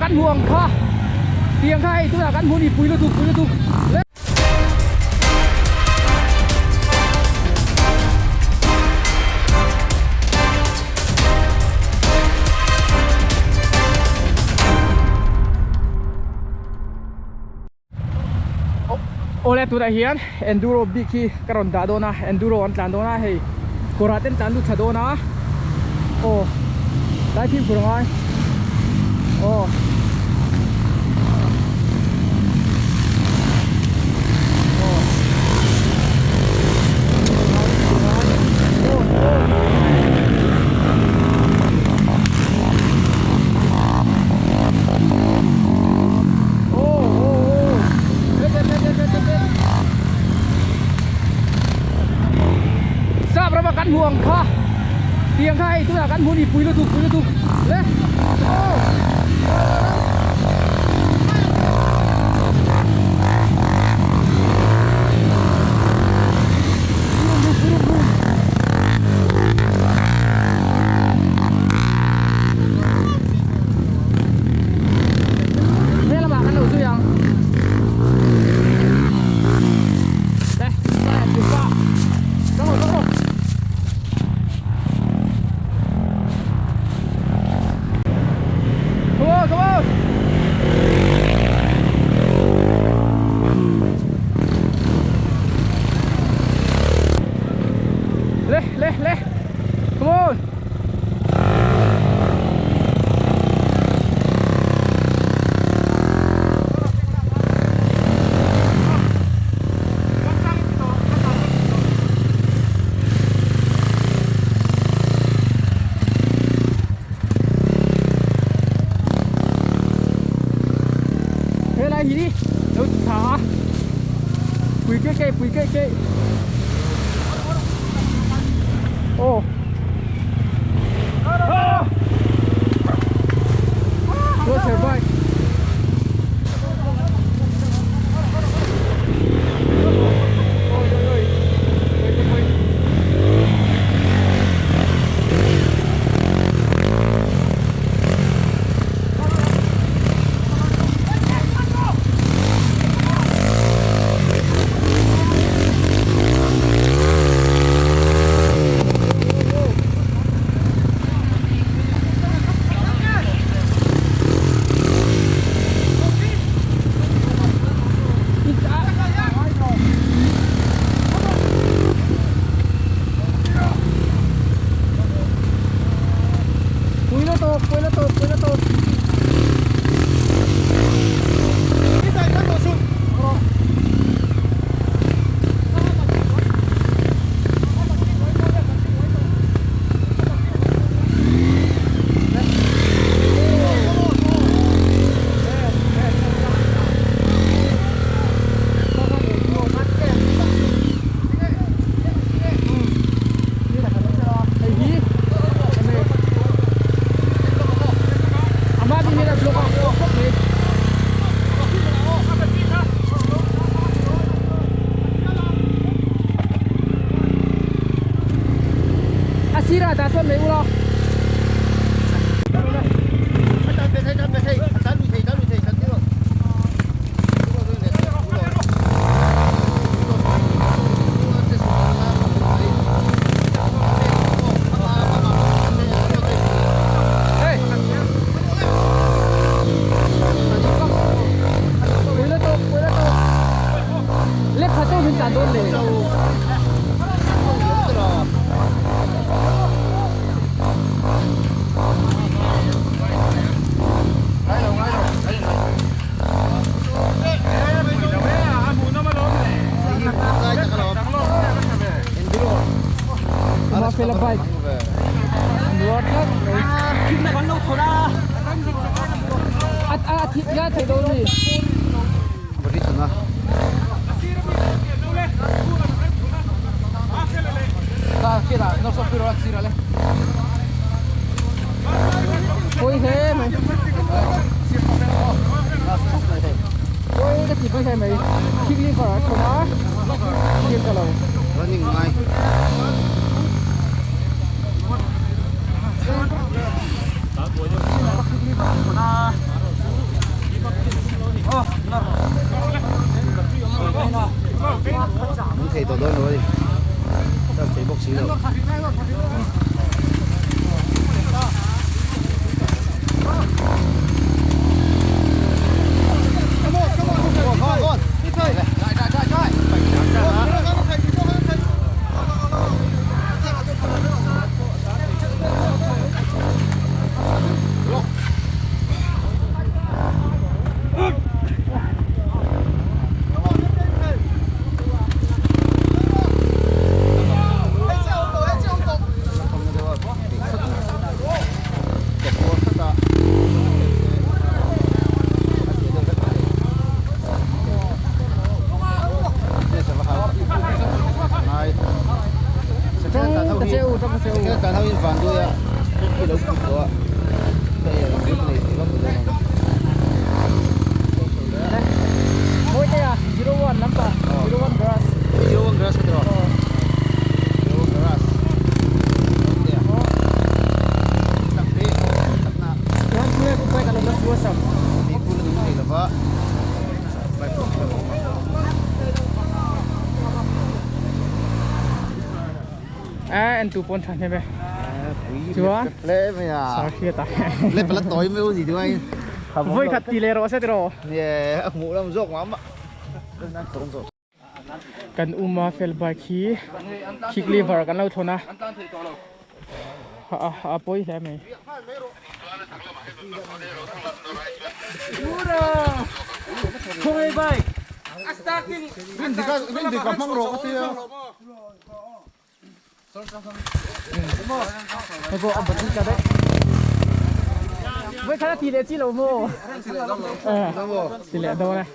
kan hmuh ang kha tiang kha hei tunah kan hmuh ni pui lutuk pui lutuk le. Awle tunah hian enduro bik hi ka rawn dah dawn a enduro an tlan dawn a hei kawrah te an tlan lut thla dawn a aw tlai fimkhur a ngai aw. Sap rama kan hmu ang kha tiang kha hei tunah kan hmu ni pui lutuk pui lutuk le He lamah kan lo zui ang le Come on, come on. Come on, come on. Le, le, le. Come on. Helai hi lo ti tha a pui keih keih pui keih keih aw Road bike Pui lutuk pui lutuk pui lutuk. A sirah dah sawn mai ula. Mafela bike nuar tlat mai a a thih la thei dawn a ni. Pawi hle mai pawi ka ti pawi hle mai thik liver a chhawm a thil ka lo running ngai en tu pawn thahnem e chuan sar hriat a le pala tawi mai u duai voi khat ti le rawh se tiraw nie a hmuh lam zawk mah mah kan uma fel bike hi kick lever kan lo thawn a a pawi hle mai Với khá là tỷ lệ chi lẩu mô Tỷ lệ đâu này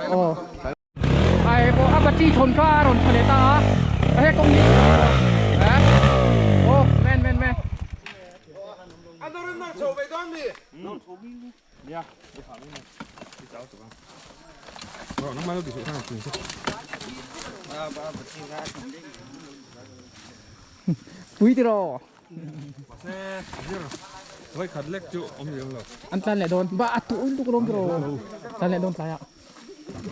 Ồ Ai có áp chi thôn kha rồi thôn ta Thế công đi Ồ men men men Pui ti ro Voi khat lek chu awm lem lo. An tlan leh dawn. Ba a tu tuk lawm ti ro. Tlan leh dawn tlai ah.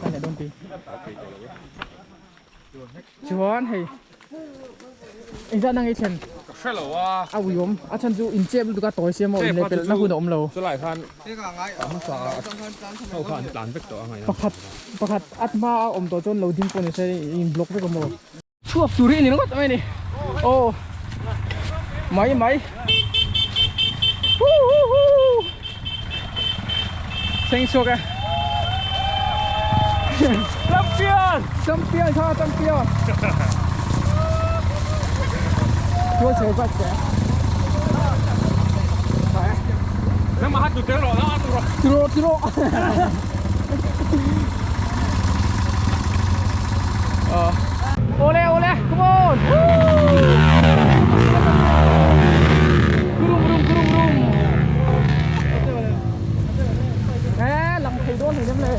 Tlan leh dawn ti. Chuan hei engzah nang ei thlen? Ka hre lo a. A uiawm. A chhan chu in chep lutuk a tawi sia maw in leh pelh na hun a awm lo. Chulai khan hmasa ho kha an tlan vek tawh a ngaihna. Pakhat pakhat at hma a awm tawh chuan lo ding pawh ni se in block vek a maw. Chhuak tur hi a ni ringawt mai a ni. Aw mai mai. Huhuhu. Thleng chhuak e. Champion! Champion kha champion. Tual chho bike che. Nangmah ha tu tel rawh nangmah tu rawh. Tu rawh tu rawh. Ole ole come on. Kurum rum kurum rum. Ê làm thầy đôn thì đem lệ.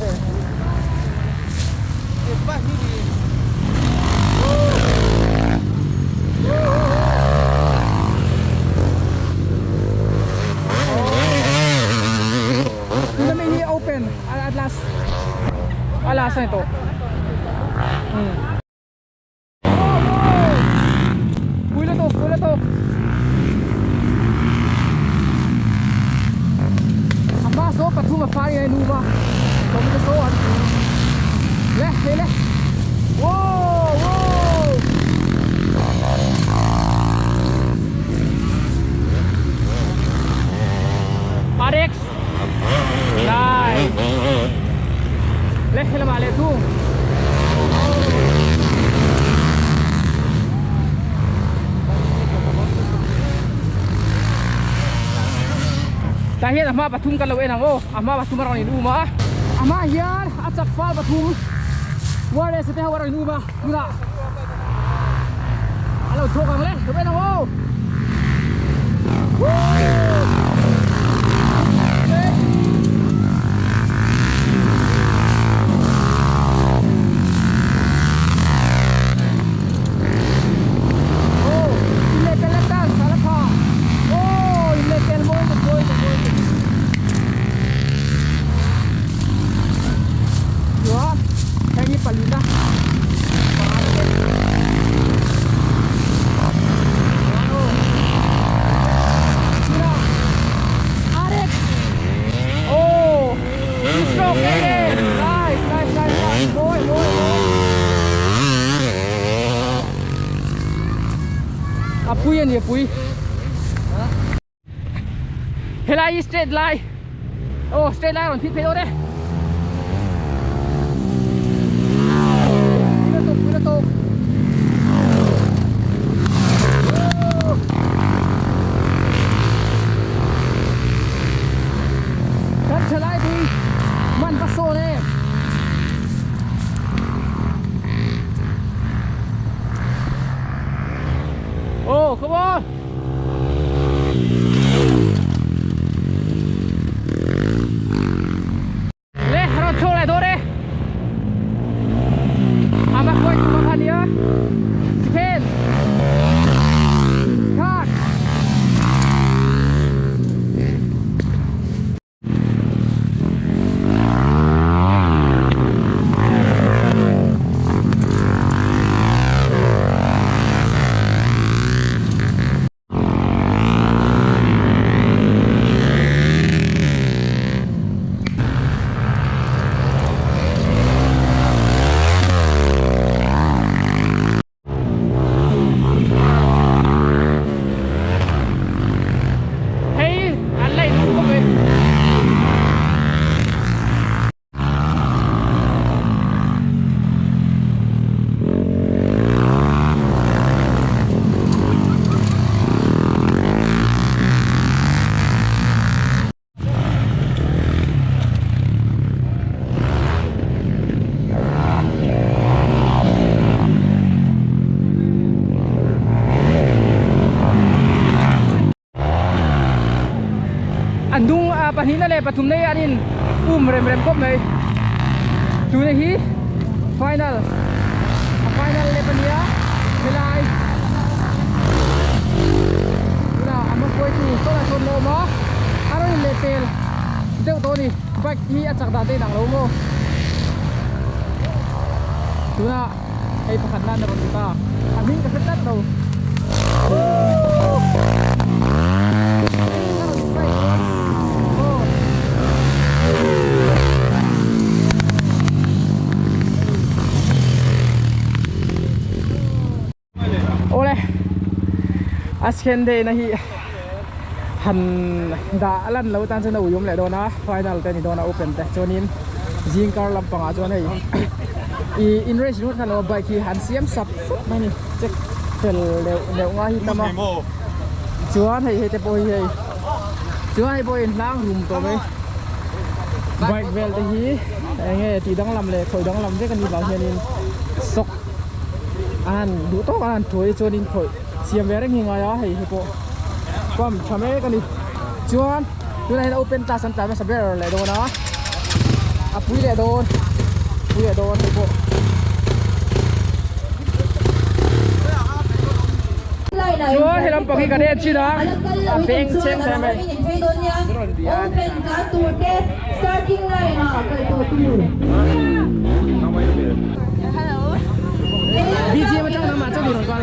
Tuna mi hi open at last a last a ni tawh. Pui lutuk pui lutuk a hma saw pathum a fai nge nu va sawm te saw an le hei le wow wow RX nice le helamah leh thung. Tah hian a hma pathum kan lo en ang aw a hma pathum a rawn in um a a hma hian a chak fal pathum wireless te ho a rawn in um a tunah a lo chhuak ang le lo en ang aw. A pui a ni a pui Helai hi straight lai Aw straight lai a rawn thik phei dawn e Pui na tawk pui na tawk Kan thalai pui man va sawn e Oh come on Le rawn chhuak leh dawn e Ama khuai chu ka nia Second Third A hnung ah pahnihna leh pathumna hi an in um rem rem khawp mai. Tuna hi final a final lap a nia helai tunah a hmakuaitu sawlai sawn la awm a a rawn in lehpel deuh tawh a ni bike hi a chak dan te inang lo maw tunah hei pakhat nan a rawn ti ta a hming ka hre tlat lo Awle a second day na hi han dah lan lo tan chuan a ui awm leh dawn a final te a ni dawn a open te chuanin zing kar lampangah chuan hei ih in race ringawt khan lo a bike hi an siam sap sap mai a ni check fel deuh deuh nga hi tam a chuan hei hei te pawh hi hei chuan hei pawh hi hlang rum tawh mai bike vel te hi eng nge tih danglam leh khawih danglam vek a nih vang hianin sawk a han duh tawk a han thuai chuanin khawih siam ve reng hi ngai a hei hi pawh pump tha mek a ni chuan tunah hian open class an tlai hmasa ber leh dawn a a pui leh dawn pui leh dawn hei pawh. Chuan he lampang hi kan en chin a a beng cheng hle mai. BGM atang namah chuan i rawn kal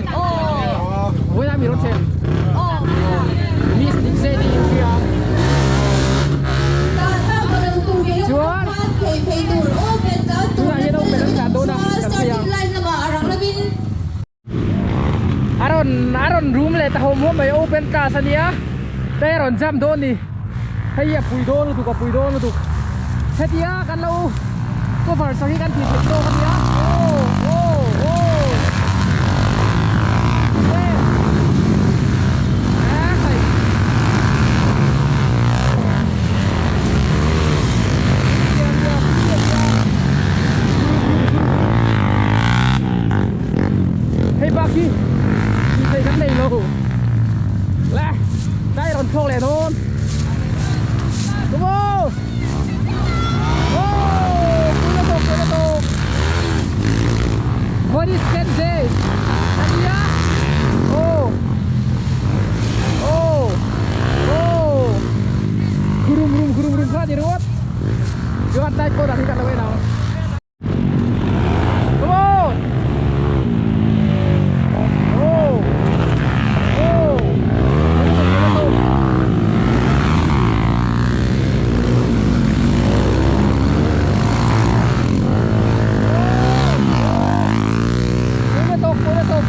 vawiin ah mi rawn thlen Miss Dikzei te in hria chuan tunah hian open an tlan dawn a kan phei ang a rawn a rawn rum leh ta hawm hawm mai open class a nia te a rawn jump dawn ni hei hi a pui dawn lutuk a pui dawn lutuk hetia kan lo cover sak hi kan tih theih tawk a nia aw aw aw Hei bak hi tih theih kan nei lo le dai rawn thlawk leh dawn come on oh pui na tawk pui na tawk what is that day ania oh oh oh khurum rum khurum rum kha ni ringawt chuan tlai pawh dah hi kan lo en ang. Come on! Oh! Oh! Puna tok, puna tok.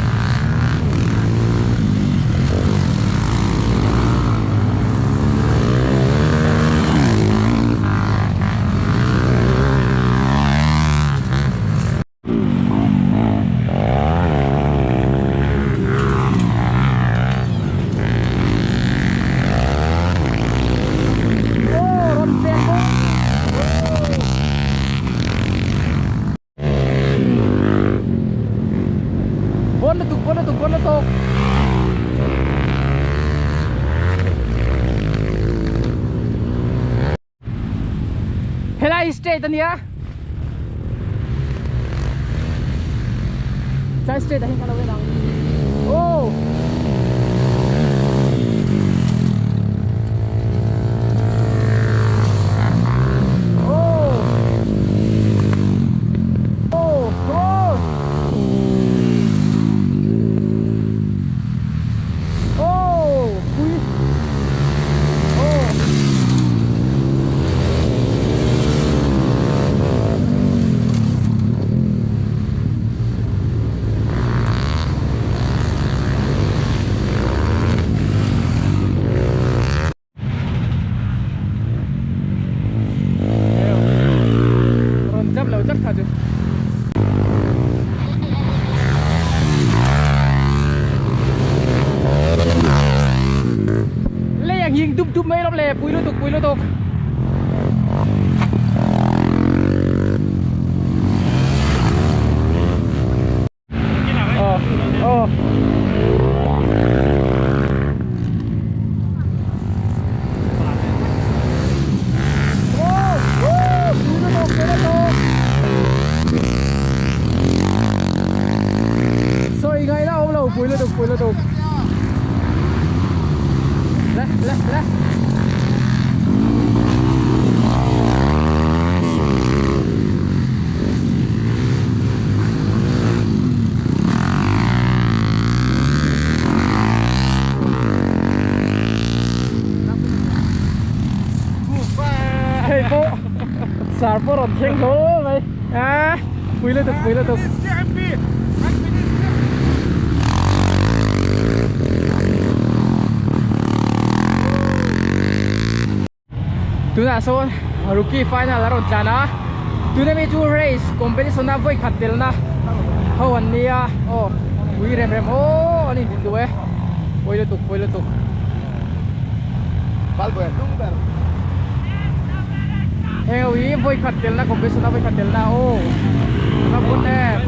Oh, rawn pek bawk. Bon lutuk, bon lutuk, bon lutuk. Helai hi straight ania. Tlai straight ah hian kan lo en ang. Oh. Oh. Oh. Oh. Oh. Pui. Oh. Rawn jump lo tlat kha chu. Lei a nghing dup dup mai lawm le, pui lutuk pui lutuk. Ờ ờ. Hei pawh sar pawh rawn thleng hlawl mai a pui lutuk pui lutuk. Tunah sawn rookie final a rawn tlan a tuna mi chu race competition a vawi khat telna ho an nia aw ui rem rem aw an intin duh e pawi lutuk pawi lutuk. Heng ho hi vawi khat telna competition a vawi khat telna aw ka vun em.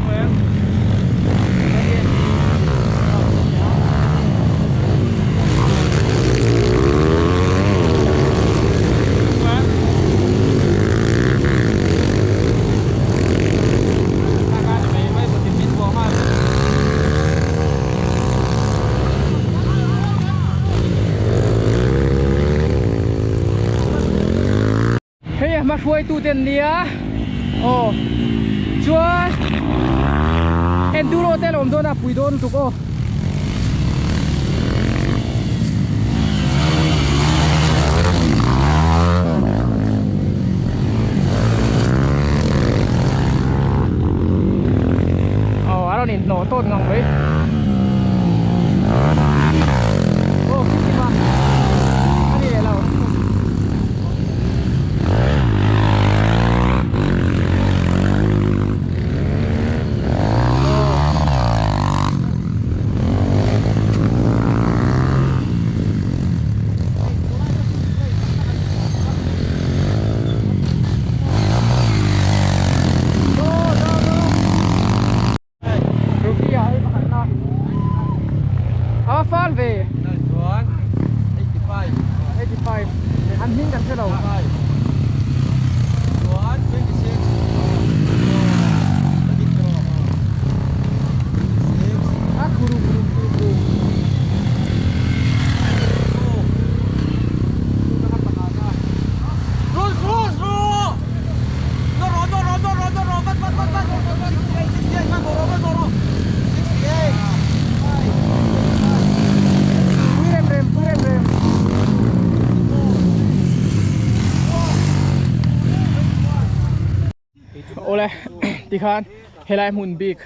Hei a hma hruaitu te an nia aw chuan enduro te a lo awm dawn a pui dawn lutuk aw. Aw a rawn inhnawh tawt ngang mai aw khitim a a ni leh lo. A fal ve 85 an hming kan hre lo a khuru khuru khuru khuru Pui rem rem pui rem rem. Awle tikhan helai hmun bik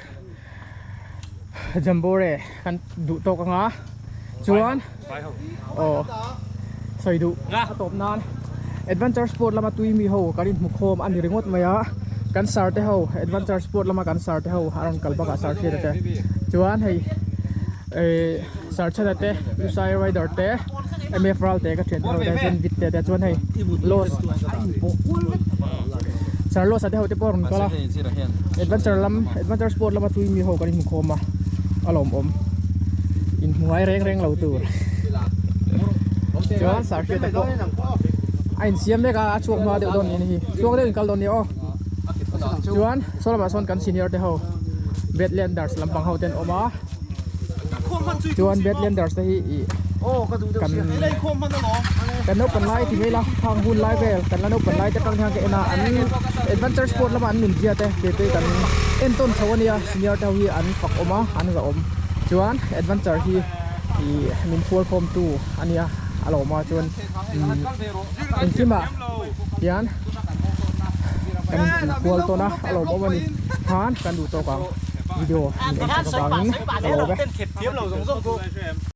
Jambore kan duh tawk anga chuan aw sawi duh a tawp nan adventure sport lama tui mi ho kan inhmu khawm a ni ringawt mai a kan sir te ho adventure sport lama kan sir te ho a rawn kal bakah sir hriata te chuan hei eh sir chhana te usai rider te mf ral te ka thian te ho te chuan vit te te chuan hei loss sir loss a te ho te pawh a rawn kal a adventure lam adventure sport lama tui mi ho kan inhmu khawm a a lawmawm inhmu ngai reng reng lo tur chuan sir hriata pawh a insiam mek a a chhuak hma deuh dawn niin hi chhuak deuh in kal dawn nia aw chuan saw lamah sawn kan senior te ho Badlanders lampang ho te an awm a chuan Badlanders te hi ih kan kan naupan lai ti mai la khang hun lai vel kan la naupan lai te atang hian ka en a an adventure sport lama an nun zia te te te kan en tawn chho ania senior te ho hi an fak awm a an za awm chuan adventure hi ih min fual khawm tu ania a lo awm a chuan engkimah hian kan inpui kual tawn a a lawmawm a ni khan kan duh tawk ang video min en sak avangin ka lawm e.